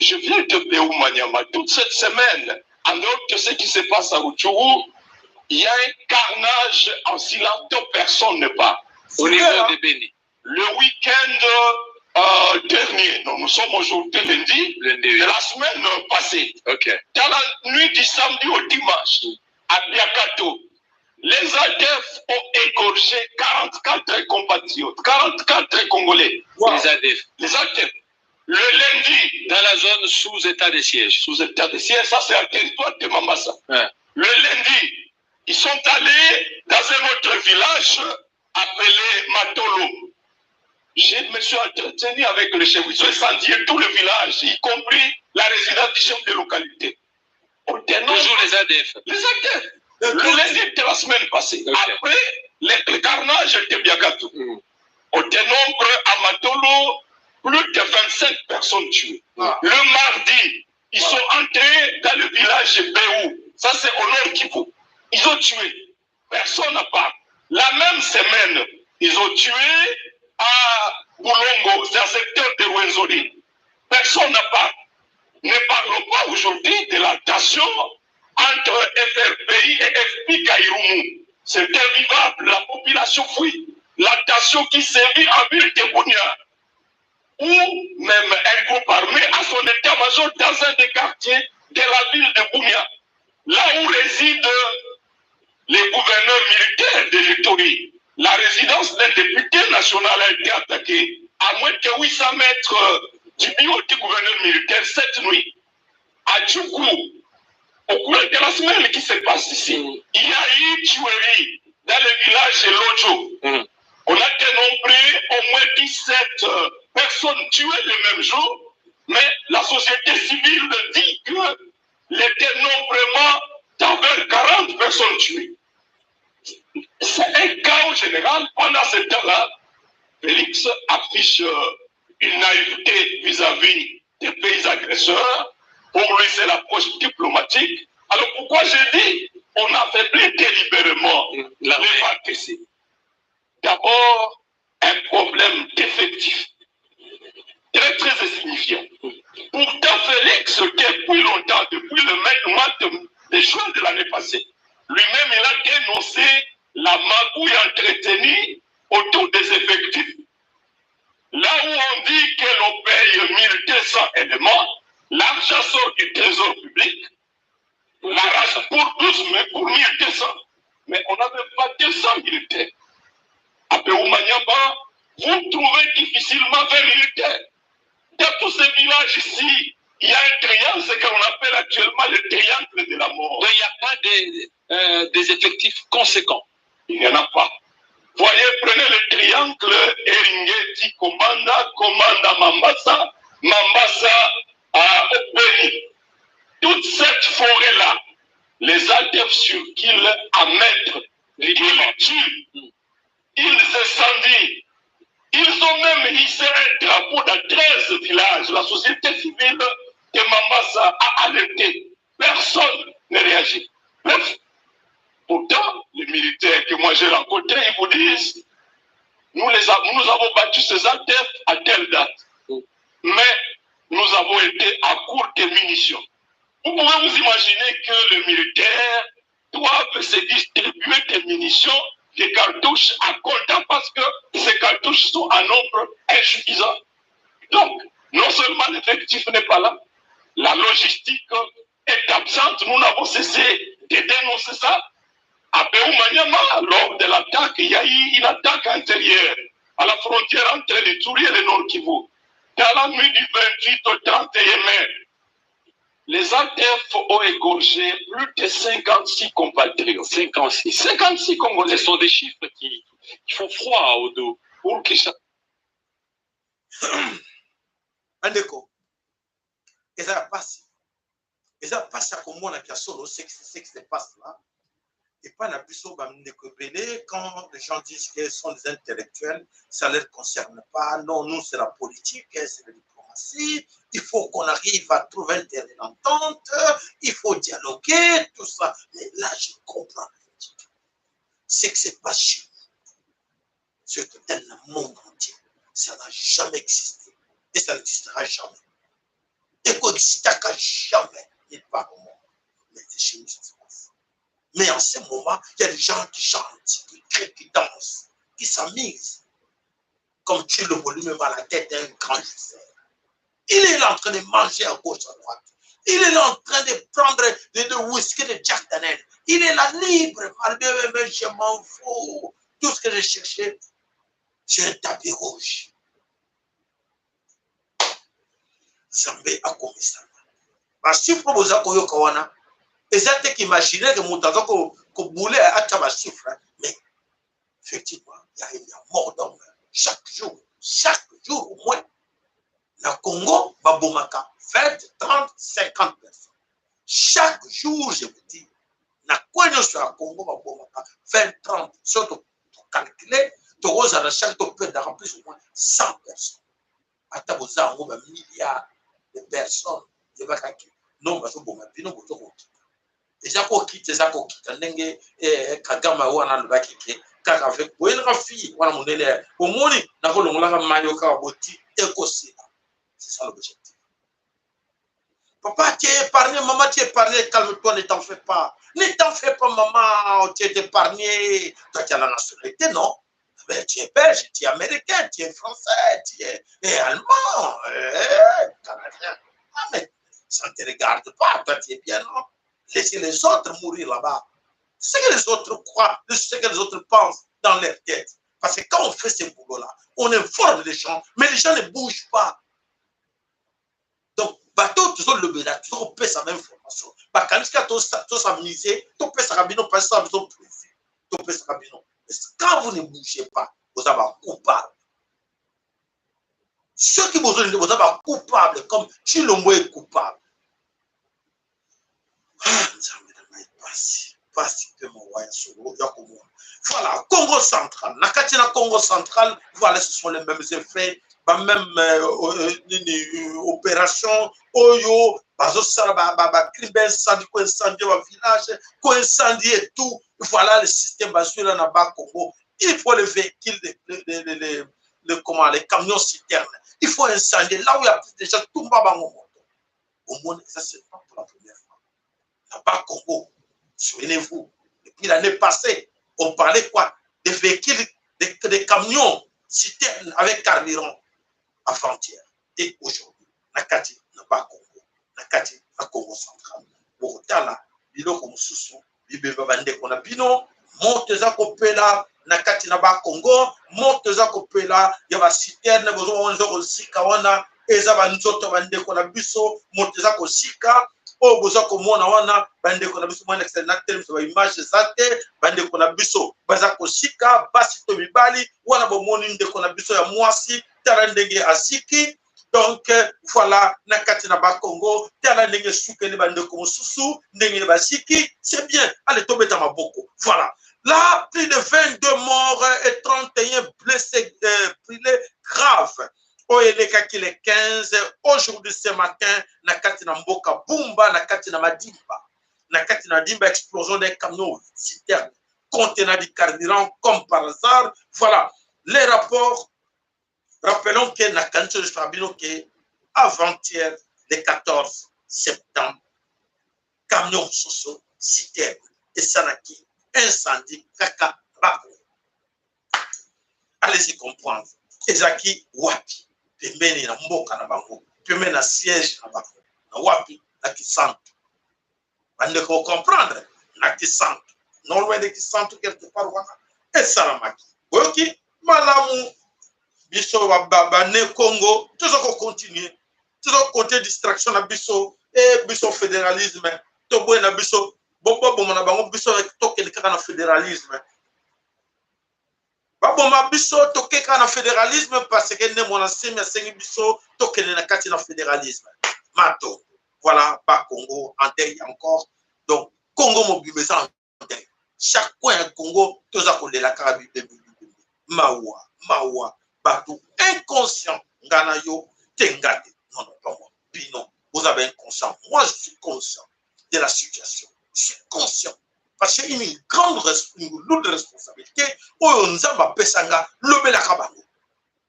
Je viens de Béou Maniama. Toute cette semaine, en dehors de ce qui se passe à Rutshuru, il y a un carnage en silence dont personne ne parle. Au niveau de Beni. Le week-end dernier, non, nous sommes aujourd'hui lundi, Lundi. De la semaine passée, dans la nuit du samedi au dimanche, à Biakato, les ADF ont égorgé 44 compatriotes, 44 Congolais. Les ADF. Les ADF. Le lundi, Dans la zone sous état de siège. Sous état de siège, ça c'est un territoire de Mambasa. Le lundi, ils sont allés dans un autre village appelé Matolo. Je me suis entretenu avec le chef. Ils ont incendié tout le village, y compris la résidence du chef de localité. On dénonce Toujours les ADF. Les ADF. Le lundi de la semaine passée. Après, le carnage de Biakato. On dénombre à Matolo plus de 25 personnes tuées. Le mardi, ils sont entrés dans le village Béou. Ça, c'est au nord Kivu. Ils ont tué. Personne n'a pas. La même semaine, ils ont tué à Boulongo, c'est un secteur de Rwenzori. Personne n'a pas. Ne parlons pas aujourd'hui de la tension entre FRPI et FP Kairumu. C'est invivable, la population fuit. La tension qui sévit en ville de Bunia, où même un groupe armé a son état-major dans un des quartiers de la ville de Bunia, là où réside les gouverneurs militaires de l'Ituri. La résidence d'un député national a été attaquée à moins de 800 mètres du bureau du gouverneur militaire cette nuit. À Djoukou, au cours de la semaine qui se passe ici, il y a eu tuerie dans le village de Lojo. On a dénombré au moins 17 personnes tuées le même jour, mais la société civile dit que le dénombrement d'envers 40 personnes tuées. C'est un chaos général. Pendant ce temps-là, Félix affiche une naïveté vis-à-vis des pays agresseurs. Pour lui, c'est l'approche diplomatique. Alors pourquoi j'ai dit on affaiblit délibérément les FARDC? D'abord, un problème d'effectif très très insignifiant. Pourtant, Félix, depuis longtemps, depuis le mois de juin de l'année passée, lui-même, il a dénoncé la magouille entretenue autour des effectifs. Là où on dit que l'on paye 1200 éléments, l'argent sort du trésor public, l'arrache pour 12, mais pour 1200. Mais on n'avait pas 200 militaires. À Péoumanyamba, vous trouvez difficilement 20 militaires. Dans tous ces villages ici, il y a un triangle, ce qu'on appelle actuellement le triangle de la mort. Donc il n'y a pas des effectifs conséquents. Il n'y en a pas. Voyez, prenez le triangle Eringeti, Komanda, Komanda, Mambasa, Mambasa à Beni. Toute cette forêt-là, les ADF circulent à mètres. Ils tuent, ils incendient. Ils ont même hissé un drapeau dans 13 villages. La société civile de Mambasa a alerté. Personne ne réagit. Bref, pourtant, les militaires que moi j'ai rencontrés, ils vous disent, nous avons battu ces ADF à telle date. Mais nous avons été à court de munitions. Vous pouvez vous imaginer que les militaires doivent se distribuer des munitions, des cartouches à compter parce que ces cartouches sont en nombre insuffisant. Donc, non seulement l'effectif n'est pas là, la logistique est absente. Nous n'avons cessé de dénoncer ça. À Péoumanyama, lors de l'attaque, il y a eu une attaque intérieure à la frontière entre l'Ituri et le Nord Kivu. Dans la nuit du 28 au 31 mai, les ADF ont égorgé plus de 56 compatriotes. 56. 56 Congolais. Ce sont des chiffres qui font froid au dos. Pour qui ça... Andeko, et ça passe. Et ça passe à comment on a solo, c'est ce qui se passe là. Et pas la puissance quand les gens disent qu'ils sont des intellectuels, ça ne les concerne pas. Non, nous, c'est la politique, c'est la diplomatie. Il faut qu'on arrive à trouver un terrain d'entente, il faut dialoguer, tout ça. Mais là, je comprends. C'est que c'est pas chez nous. C'est dans le monde entier. Ça n'a jamais existé. Et ça n'existera jamais. Et qu'on n'existera jamais. Il part au monde. Mais c'est chez nous, ça se passe. Mais en ce moment, il y a des gens qui chantent, qui crient, qui dansent, qui s'amusent. Comme tu le volume à la tête d'un grand jusseur. Il est là en train de manger à gauche, à droite. Il est là en train de prendre de whisky de Jack Daniel. Il est là libre. Mais je m'en fous. Tout ce que j'ai cherché, c'est un tapis rouge. Zambé a commis ça. Parce que vous avez wana. Eza te qu'imaginer que moto aza kobule atia bachiffre, mais effectivement, il y a mort d'homme chaque jour au moins. Na Congo, babomaka 20, 30, 50 personnes. Chaque jour, je vous dis, na coin nyonso ya Congo, babomaka 20, 30, surtout calculer, tokozala chaque toperdaka plus ou moins 100 personnes. Ata boza yango ba milliards de personnes, yebakaki non bazoboma bino bozokokita. Eza kokita, eza kokita ndenge Kagame wana alobaki ke kaka avec boyelaka fille wana mondele bomoni nakolongolaka mayo kaka boti ekosila. C'est ça l'objectif. Papa, tu es épargné, maman, tu es épargné, calme-toi, ne t'en fais pas. Ne t'en fais pas, maman, tu es épargné. Toi, tu as la nationalité, non? Mais tu es belge, tu es américain, tu es français, tu es allemand, canadien. Ah, mais ça ne te regarde pas, toi, tu es bien, non? Laissez les autres mourir là-bas. C'est ce que les autres croient, c'est ce que les autres pensent dans leur tête. Parce que quand on fait ce boulot-là, on informe les gens, mais les gens ne bougent pas. Donc, bato tozolobela, tozopesa ba information, bakanisi kaka tosamise, topesaka bino mpasi, biso plaisir topesaka bino. Quand vous ne bougez pas, boza bacoupable. Soki bozolinga, boza bacoupable comme Tshilombo est coupable. Ah, Nzambe na ngai, pasi, pasi mpe mawa ya solo ya komona. Voilà, Congo Central, na kati na Congo Central, voilà, ce sont les mêmes effets, bameme nini, opération oyo bazosala, bacrime, baincendie, koincendie bavillage, koincendie tout. Voilà le système bazwela na Bakongo. Il faut les véhicules, les, comment, les camions citernes, il faut incendier là où il y a déjà tumba bango moto. Omoni, ça, c'est pas pour la première fois na Bakongo. Souvenez-vous, depuis l'année passée, on parlait quoi? Des véhicules, des camions citernes avec carburant avant-hier et aujourd'hui na kati na Bakongo, na kati na Congo Central. Bokotala biloko mosusu, bibemba bandeko na bino, moto eza kopela na kati na Bakongo, moto eza kopela ya baciterne, bozomona eza kozika wana, eza banzoto ya bandeko na biso, moto eza kozika. Oyo boza komona wana, bandeko na biso, mwana na telemisa baimage eza te, bandeko na biso baza kosika, basi to mibali wana. Bomoni ndeko na biso ya mwasi, tala ndenge aziki. Donc voilà, na kati na Bakongo, tala ndenge esukeli bandeko mosusu, ndenge baziki. C'est bien, allez, tobeta maboko. Voilà, là, plus de 22 morts et 31 blessés, brûlés graves, oyo elekaki le 15, aujourd'hui, ce matin, na kati na mboka Bumba, na kati na Madimba, na kati na Madimba, explosion d'un camion citerne contenant du carburant comme par hasard. Voilà les rapports. Rappelons que na kanisi oyo bino ke avant-hier, le 14 septembre, camion mosusu citerne esalaki incendie kaka bako. Allez-y comprendre, ezalaki wapi? Pembeni na mboka na bango, pembeni na siège na bango, na wapi? Na Kisantu. Bandeko, comprendre, na Kisantu, non loin de Kisantu, quelque part wana esalamaki. Boyoki malamu, biso bane Congo toza kocontinue, toza kocontinue distraction na biso. E biso fédéralisme, toboye na biso, baboma na bango, biso tokende kaka na fédéralisme. Baboma biso, toke kaka na fédéralisme, parce que nde Mwana Nsemi asengi biso tokende na kati na fédéralisme. Mato, voilà, Bakongo en deuil encore. Donc Congo mobimba eza en deuil, chaque coin ya Congo toza kolela kaka bibembe, bibembe, mawa, mawa. Bato inconscient, nga na yo te, nga te, non, non, pas moi, bino boza ba inconscient. Moi, je suis conscient de la situation, je suis conscient parce que une grande, une lourde responsabilité oyo Nzambe apesanga. Lobelaka bango,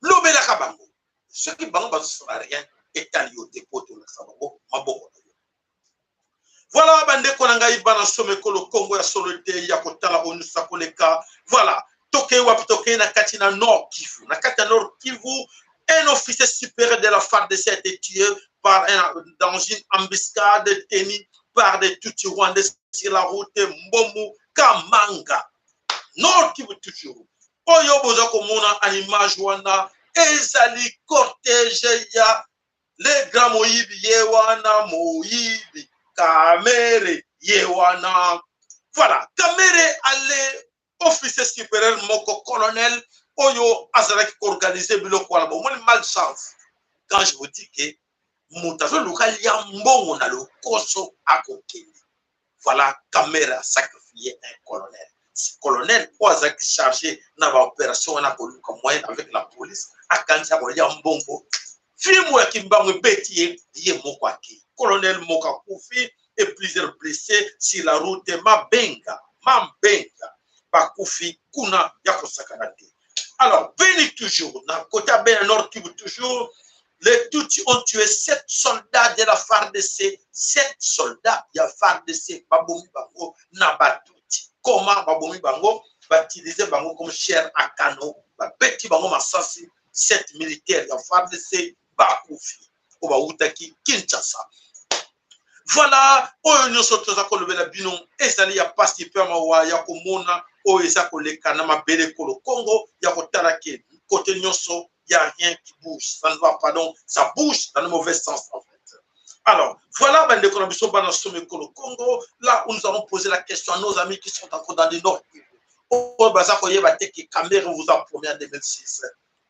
lobelaka bango. Soki bango bazosala rien, etali yo te, po tolakisa bango maboko na yo. Voilà, bandeko na ngai, bana somekolo Kongo ya solo te ya kotala onusa koleka. Voilà, tokei wapi? Tokei na kati na Nord Kivu. Na kati ya Nord Kivu, un officier supérieur de la FARDC a été tué dans une embuscade tenue par des Tutsis rwandais sur la route Mbomou Kamanga. Nord Kivu toujours. Oyo boza komona en image wana ezali cortège ya le grand moyibi ye wana, moyibi Kamere ye wana. Voilà, Kamere ale officier supérieur moko, colonel, oyo azalaki koorganize biloko wana. Bomoni malchance, quand je vous dis que moto azoluka lia mbongo na lokoso, akokende. Voilà, Kamere asacrifié un colonel, colonel oyo azalaki chargé na baopération wana, koluka moyen avec la police, akanisi akolia mbongo, fimbo ya Kimbango ebeti ye, ye moko akei. Colonel moko akufi et plusieurs blessés sur la route Mabenga, Mambenga. bakufi kuna ya kosakana te. Alors Beni toujours, na côté ya Beni Nord Kivu toujours, les Tutsis ont tué 7 soldats de la FARDC, 7 soldats ya FARDC babomi bango na batutsi. Comment babomi bango? Bautiliser bango comme chair à canon, babeti bango masasi, 7 militaires ya FARDC bakufi oyo bawutaki Kinshasa. Voilà, oyo nyonso toza kolobela bino ezali ya pasi mpe ya mawa ya komona oyo eza koleka na mabele ekolo Congo, ya kotala ke kote nyonso ya rien qui bouge, ça ne va pas, donc ça bouge dans le mauvais sens en fait. Alors voilà, bandeko na biso bana somi ekolo Congo, là où nous allons poser la question à nos amis qui sont encore dans le Nord Kivu, oyo baza koyeba te ke Kamerhe vous a promis en 2006,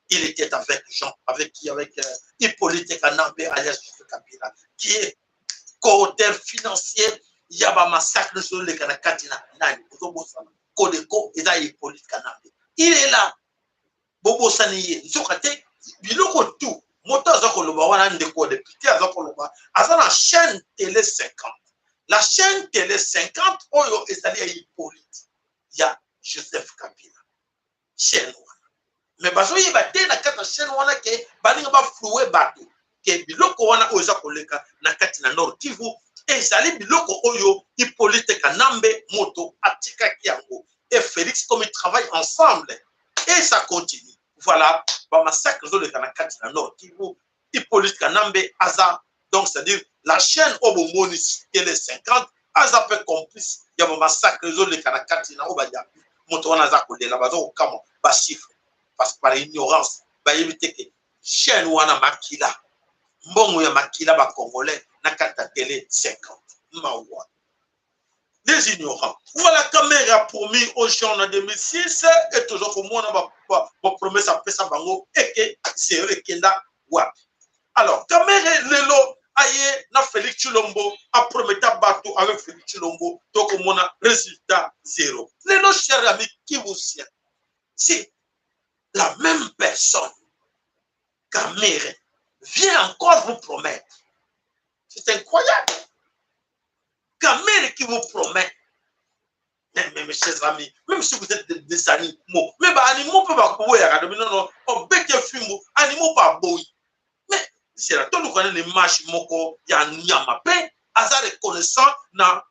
il était avec Jean, avec qui, avec Hippolyte Kanambe alias Joseph Kabila, qui est co-auteur financier ya ba massacre nyonso ezoleka na kati na nani ozobosana Codeco eza Hippolyte Kanambe, il est là, bobosani ye. Nzoka te biloko tout moto aza koloba wana, ndeko député aza koloba, aza na chaîne télé 50, la chaîne télé 50 oyo ezali ya Hippolyte ya Joseph Kabila, chaîne wana. Mais bazoyeba te na kati na chaîne wana ke balinga baflue bato ke biloko wana oyo eza koleka na kati na Nord Kivu ezali biloko oyo Hippolyte Kanambe moto atikaki yango, et Félix comme ils travaillent ensemble et ça continue. Voilà, bamassacre ezoleka na kati na Nord Kivu, Hippolyte Kanambe aza, donc c'est-à-dire la chaîne oyo bomoni télé 50 aza mpe complice ya bamassacre ezoleka na kati na oyo bajapi. Moto wana aza kolela, baza kokamwa bachiffre parce que par ignorance bayebi te ke chaîne wana makila, mbongo ya makila bacongolais na kati ya télé 50. Mawa, des ignorants. Voilà, Kamerhe a promis aux gens en 2006 et toujours komona bapromesse apesa bango eke sero ekenda wapi. Alors Kamerhe lelo aye na Félix Tshilombo, aprometa bato avec Félix Tshilombo, tokomona résultat zéro. Lelo, cher ami kivusien, c'est la même personne, Kamerhe vient encore vous promettre. C'est incroyable, Kamerhe qui vous promet. Mais, mes chers amis, même si vous êtes des animaux, mais bah, animaux peuvent pas, non, non, on bête fimbu, animaux pas boy. Mais c'est la toluka na image moko ya nyama pe aza reconnaissant na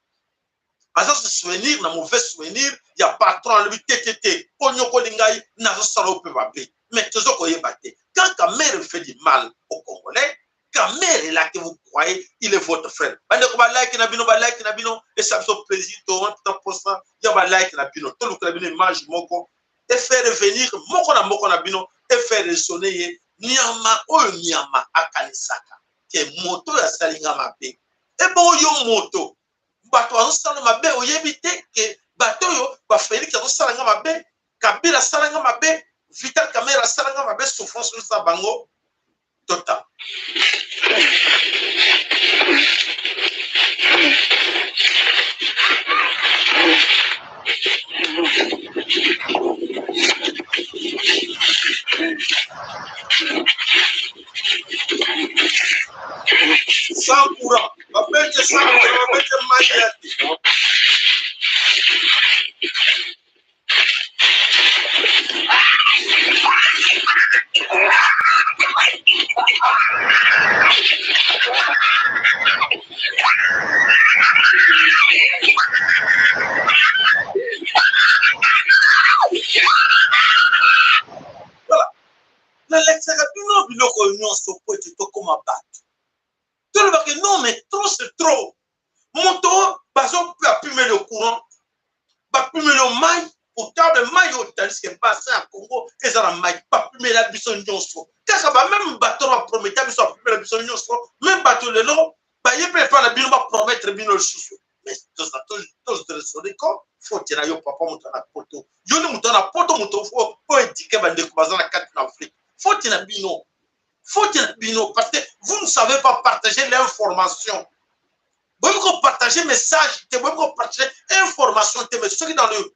aza se souvenir na mauvais souvenir ya patron, alobi te te te, onyokoli ngai, nazosala oyo mpe mabe. Mais tozo koyeba te, quand Kamerhe fait du mal au Congolais, Kamerhe là que vous croyez, il est votre frère. Bandeko, balike na bino, balike na bino, esa biso plaisir, towana posa ya balike na bino. Tolukela bino image moko e faire revenir moko na moko na bino e faire raisonner ye. Nyama oyo, nyama akanisaka ke moto oyo asali nga mabe, ebongo yo moto bato bazosala mabe, oyebi te ke bato oyo baFélix azosala nga mabe, Kabila asala nga mabe, Vital Kamerhe asala nga mabe, souffrance nyonso bango total. Sans courant, babete sans courant, babete mai ya te. Voilà, nalakisaka bino biloko nyonso po ete tokóma bato, tolobaka non, mais trop c'est trop. Moto bazopimela yo courant, bapimela yo mai potable, mai oyo, tandis que bassin ya Congo eza na mai. Bapimela biso nyonso kaka bameme bato baprometa biso, bapimela biso nyonso. Même bato lelo baye mpe epai na bino, bapromettre bino lisusu. Mais tozraisonner ko faute na yo papa, moto na poto, yo nde moto na poto, moto oyo éduquer bandeko baza na kati na Afrique. Faute na bino, faute na bino, parce que vous ne savez pas partager l'information. Boyebi kopartager message te, boyebi kopartager information te. Mais soki dans le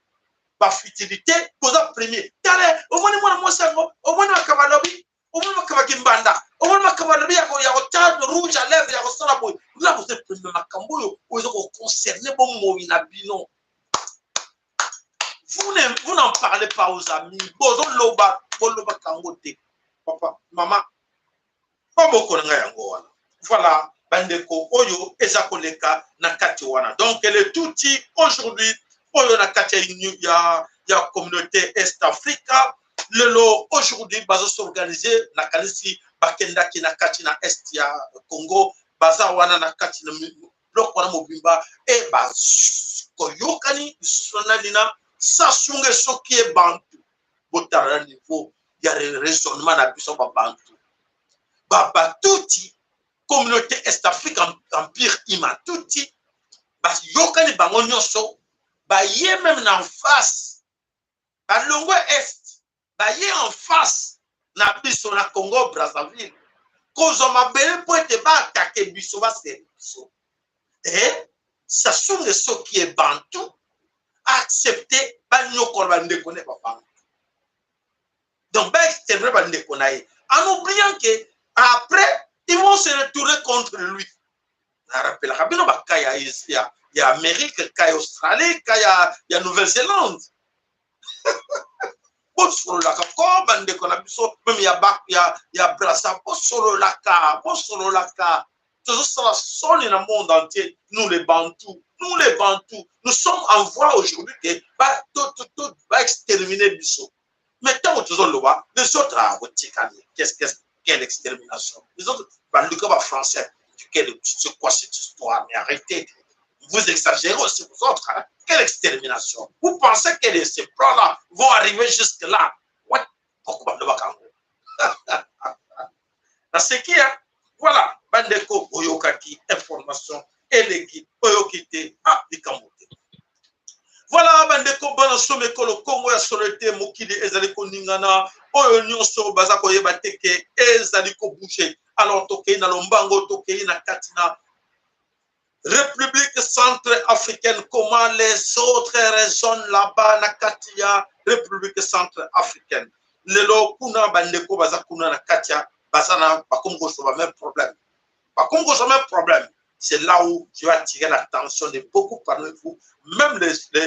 bafutilité, boza premier. Tala, omoni mwana mwasi yango, omoni makambo alobi, omoni makambo ya kimbanda, omoni makambo alobi ya kotia rouge à lèvre, ya kosala boye. La boza premier, makambo oyo oyo eza koconcerner bomoi na bino. Vous n'en parlez pas aux amis. Bozoloba, bolobaka yango te. Papa, mama, maboko na ngai yango wana. Voilà, bandeko oyo eza koleka na kati wana. Donc le Tutsi aujourd'hui, oyo na kati ya communauté Est Africa, lelo aujourd'hui bazo s'organiser. Nakanisi bakendaki na kati na Est ya Congo, baza wana na kati na bloc wana mobimba e bakoyokani lisusu na nani? Na Sassou Nguesso soki ye bantu. Botala na niveau ya raisonnement na biso babantu, babatuti, communauté Est Afrique, empire Hima-Tutsi, bayokani bango nyonso, baye même na face, balongwe Est, baye en face na biso na Congo Brazzaville kozwa mabele mpo ete baattaquer biso, basere biso. E Sassou Nguesso soki ye bantu accepte banyokola bandeko ne babantu, donc baexterminer bandeko na ye, en oubliant que après ils vont se retourner contre lui. Narappelaka bino bacas ya Amérique, cas ya Australie, cas ya Nouvelle-Zélande. Bosololaka ko bandeko na biso même ya Braza, bosololaka, bosololaka. Tozosala soni na monde entier. Nous les Bantous, nous les Bantous, nous sommes en voie aujourd'hui ke baexterminer biso. Mais ntango tozoloba, les autres, ah, botikali, qu'est-ce, quelle extermination? Les autres baluka, bafrançais, c'est quoi cette histoire? Mais arrêtez, vous exagérez aussi, vous autres, hein? Quelle extermination? Vous pensez que ces plans-là vont arriver jusque là? Ouais, pourquoi balobaka yango naseki? Hein? Voilà, bandeko, boyokaki information eleki, oyoki te, ah, likambo te. Voilà, bandeko, bana somo, ekolo Kongo ya solo ete mokili ezali koningana, oyo nyonso baza koyeba te ke ezali kobouger. Alors tokei na lombango, tokei na kati na République centre-africaine. Comment les autres raisonnent là-bas na kati ya République centre-africaine lelo? Kuna bandeko baza kuna na kati ya baza na bakomi kozwa même problème, bakomi kozwa même problème. C'est là où je vais attirer l'attention de beaucoup parmi vous, même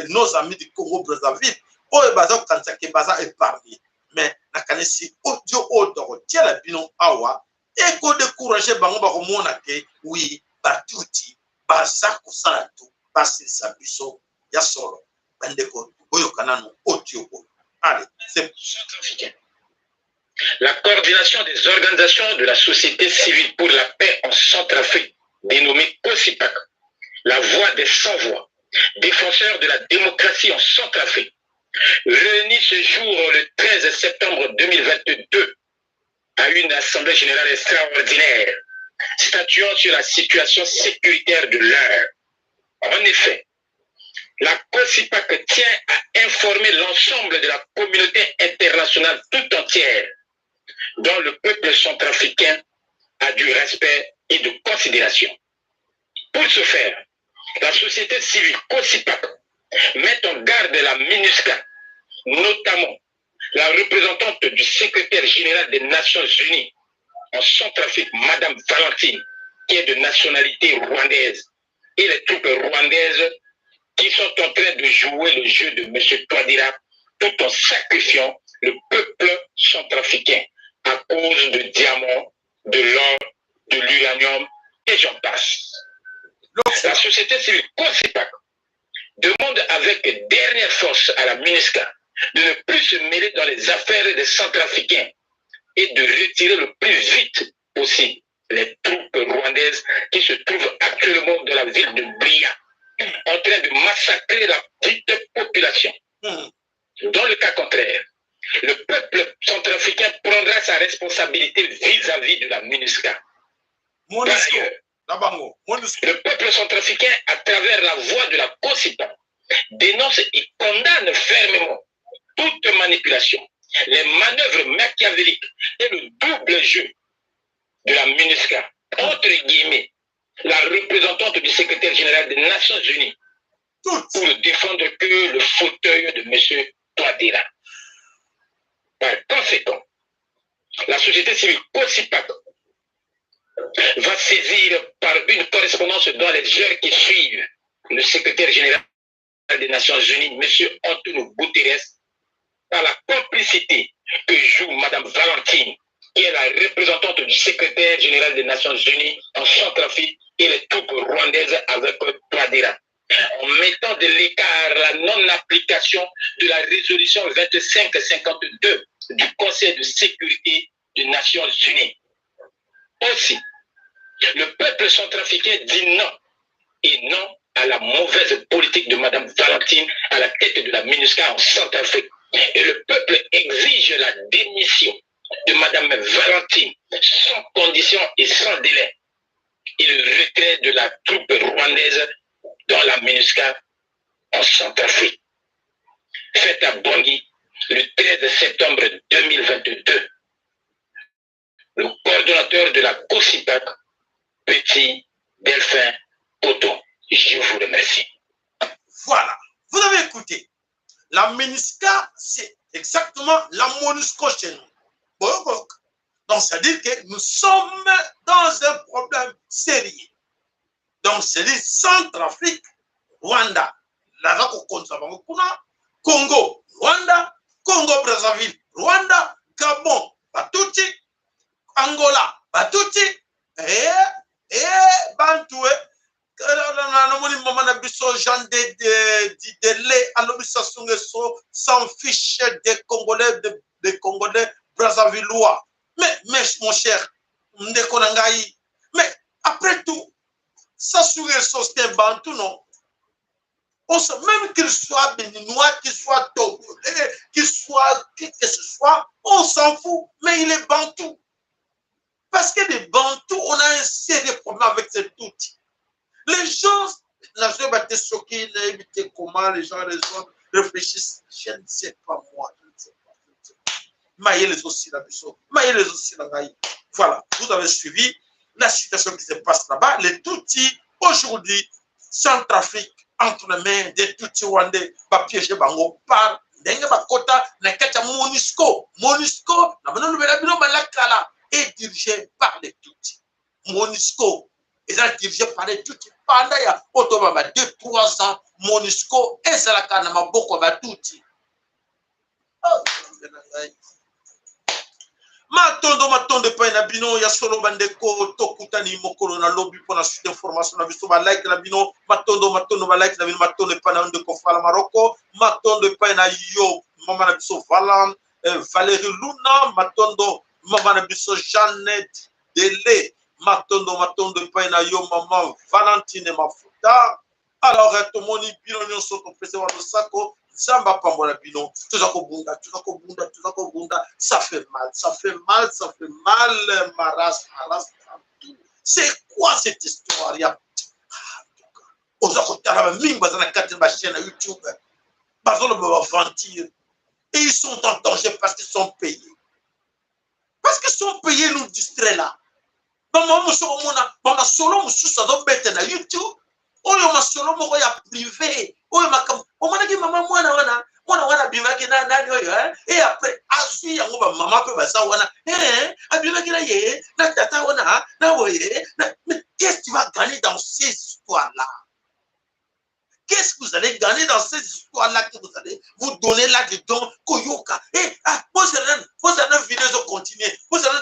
nos amis du Congo Brazzaville oyo baza kokanisa ke baza épargné. Mais nakanisi audio oyo tokotiela bino awa ekodécourager bango. Bakomona ke oui, batuti baza kosala tu basilisa biso ya solo. Bandeko, boyoka nanu audio oyo. Allez, c'est Centrafricain. La coordination des organisations de la société civile pour la paix en Centrafrique, dénommée COSIPAC, la voix des sans-voix, défenseur de la démocratie en Centrafrique, réunit ce jour, le 13 septembre 2022, à une assemblée générale extraordinaire, statuant sur la situation sécuritaire de l'heure. En effet, la COSIPAC tient à informer l'ensemble de la communauté internationale tout entière, dont le peuple centrafricain a du respect et de considération. Pour ce faire, la société civile COSIPAC met en garde la MINUSCA, notamment la représentante du secrétaire général des Nations Unies en Centrafrique, Madame Valentine, qui est de nationalité rwandaise, et les troupes rwandaises qui sont en train de jouer le jeu de M. Touadéra tout en sacrifiant le peuple centrafricain à cause de diamants, de l'or, de l'uranium et j'en passe. La société civile COSIPAC demande avec dernière force à la MINUSCA de ne plus se mêler dans les affaires des Centrafricains et de retirer le plus vite possible les troupes rwandaises qui se trouvent actuellement dans la ville de Bria, en train de massacrer la petite population. Dans le cas contraire, le peuple centrafricain prendra sa responsabilité vis-à-vis de la MINUSCA. Par ailleurs, le peuple centrafricain, à travers la voix de la COSIPA, dénonce et condamne fermement toute manipulation, les manœuvres machiavéliques et le double jeu de la MINUSCA, entre guillemets, la représentante du secrétaire général des Nations Unies, pour ne défendre que le fauteuil de M. Touadéra. Par conséquent, la société civile COSIPAC va saisir par une correspondance dans les heures qui suivent le secrétaire général. des Nations Unies, M. Antonio Guterres, par la complicité que joue Mme Valentine, qui est la représentante du secrétaire général des Nations Unies en Centrafrique et les troupes rwandaises avec Touadéra, en mettant de l'écart la non-application de la résolution 2552 du Conseil de sécurité des Nations Unies. Aussi, le peuple centrafricain dit non et non à la mauvaise politique de Mme Valentine à la tête de la MINUSCA en Centrafrique. Et le peuple exige la démission de Mme Valentine sans condition et sans délai et le retrait de la troupe rwandaise dans la MINUSCA en Centrafrique. Faites à Bangui le 13 septembre 2022. Le coordonnateur de la COSIPAC, Petit Delphin Poto. Je vous remercie. Voilà, vous avez écouté. La MINUSCA, c'est exactement la MONUSCO chez nous. Donc, c'est-à-dire que nous sommes dans un problème sérieux. Donc, c'est-à-dire Centrafrique, Rwanda, Congo, Rwanda, Congo Brazzaville, Rwanda, Gabon, Batutsi, Angola, Batutsi, eh, eh, Bantu, eh. Namoni mama na biso Jean Didele alobi Sassou Nguesso s'en fiche des Congolais, des Congolais Brazzavillois. Mais mon cher ndeko na ngai, mais après tout, Sassou Nguesso, c'est un Bantou, non? Même qu'il soit béninois, qu'il soit togolais, qu'il soit qui que ce soit, on s'en fout, mais il est Bantou. Parce que les Bantous, on a un sérieux problème avec cet outil. Les gens, comment les gens raisonnent, réfléchissent, je ne sais pas moi, je ne sais pas, je ne sais pas. Maïe les aussi la Maïe les aussi la Voilà, vous avez suivi la situation qui se passe là-bas. Les Tutsis, aujourd'hui, Centrafrique, entre les mains des Tutsis rwandais, va piéger bango par ndenge bakota na kati ya MONUSCO. MONUSCO, na bino lobela bino balakala, est dirigé par les Tutsis. MONUSCO est dirigé par les Tutsis. Pendant ya oto ba 2-3 ans, MONUSCO ezalaka na maboko ya Tutsi. Oh, matondo matondo epai na bino ya solo bandeko, tokutani mokolo na lobi mpona suite information na biso. Balike na bino, matondo matondo, balike na bino, matondo epai na yo ndeko Fala Maroko, matondo epai na yo mama na biso Vala Valérie Luna, matondo mama na biso Jeannette Dele, matondo matondo epai na yo mama Valentine Mafuta. Alors tomoni bino nyonso, topesa wa losako, Nzambe apambola bino. Toza kobunda, toza kobunda, toza kobunda. Ça fait mal, ça fait mal, ça fait mal, maras maras. C'est quoi cette histoire ya oza kotala bamingi baza na kati na bachaîne na YouTube, bazoloba baventure et ils sont en danger parce qu'ils sont payés, parce qu'ils sont payés nous distraire là. Bamama mosusu omona bamasolo mosusu azobeta na YouTube, oyo masolo moko ya privé, oyo makambo omonaki mama mwana wana, mwana wana abimaki na nani oyo, et après azwi yango, bamama mpe baza wana, abimaki na ye na tata wana na boye. Mais qu'est-ce que tu vas gagner dans ces histoires là? Qu'est-ce que vous allez gagner dans ces histoires-là que vous allez vous donner là-dedans? Koyoka. Eh, ah, vous allez vidéo continuer. Vous allez.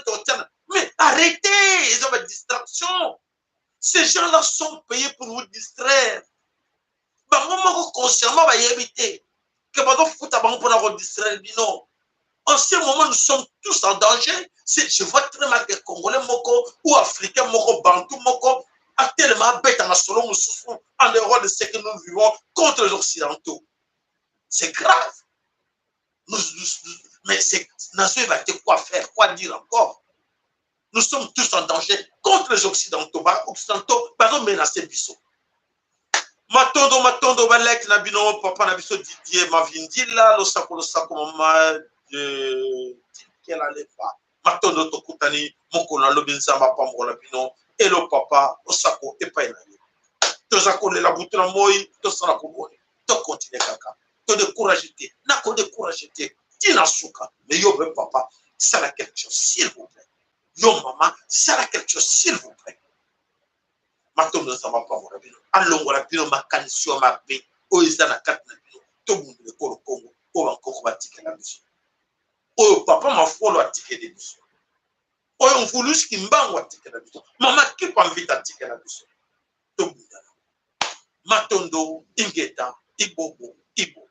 Mais arrêtez, ils ont une distraction. Ces gens-là sont payés pour vous distraire. Bango moko consciemment bayebi te que bazofuta bango mpona kodistraire bino. En ce moment, nous sommes tous en danger. Je vois très mal que Congolais moko ou Africain moko, Bantou moko, a tellement bête en solo mosusu en dehors de ce que nous vivons contre les Occidentaux. C'est grave. Mais c'est quoi faire, quoi dire encore? Nous sommes tous en danger contre les Occidentaux. Occidentaux, bazo menacer biso. Matondo matondo balek na bino papa na biso Didier Mavindila, losako losako mama de Tikela Lepa. Matondo, tokutani mokolo na lobi, Nzambe apambola bino. Elo papa, losako epai na yo. Toza kolela butu na moi, tosala koboni, tokontinue kaka, todécourage te, nakodécourage te ntina suka. Mais yo mpe papa, sala quelque chose, s'il vous plaît. Yo mama, sala quelque chose, s'il vous plaît. Matondo, Nzambe apambola bino, alongola bino makanisi yo mabe. oyo eza na kati na bino. Tobundela ekolo Kongo oyo bankoko batikela biso, oyo papa Mafolo atikeli biso, oyo Mvuluzi Kimbangu atikela biso, mama Kipa Mvita atikela biso. Tobundana. Matondo, ingeta, ibobo, ibo.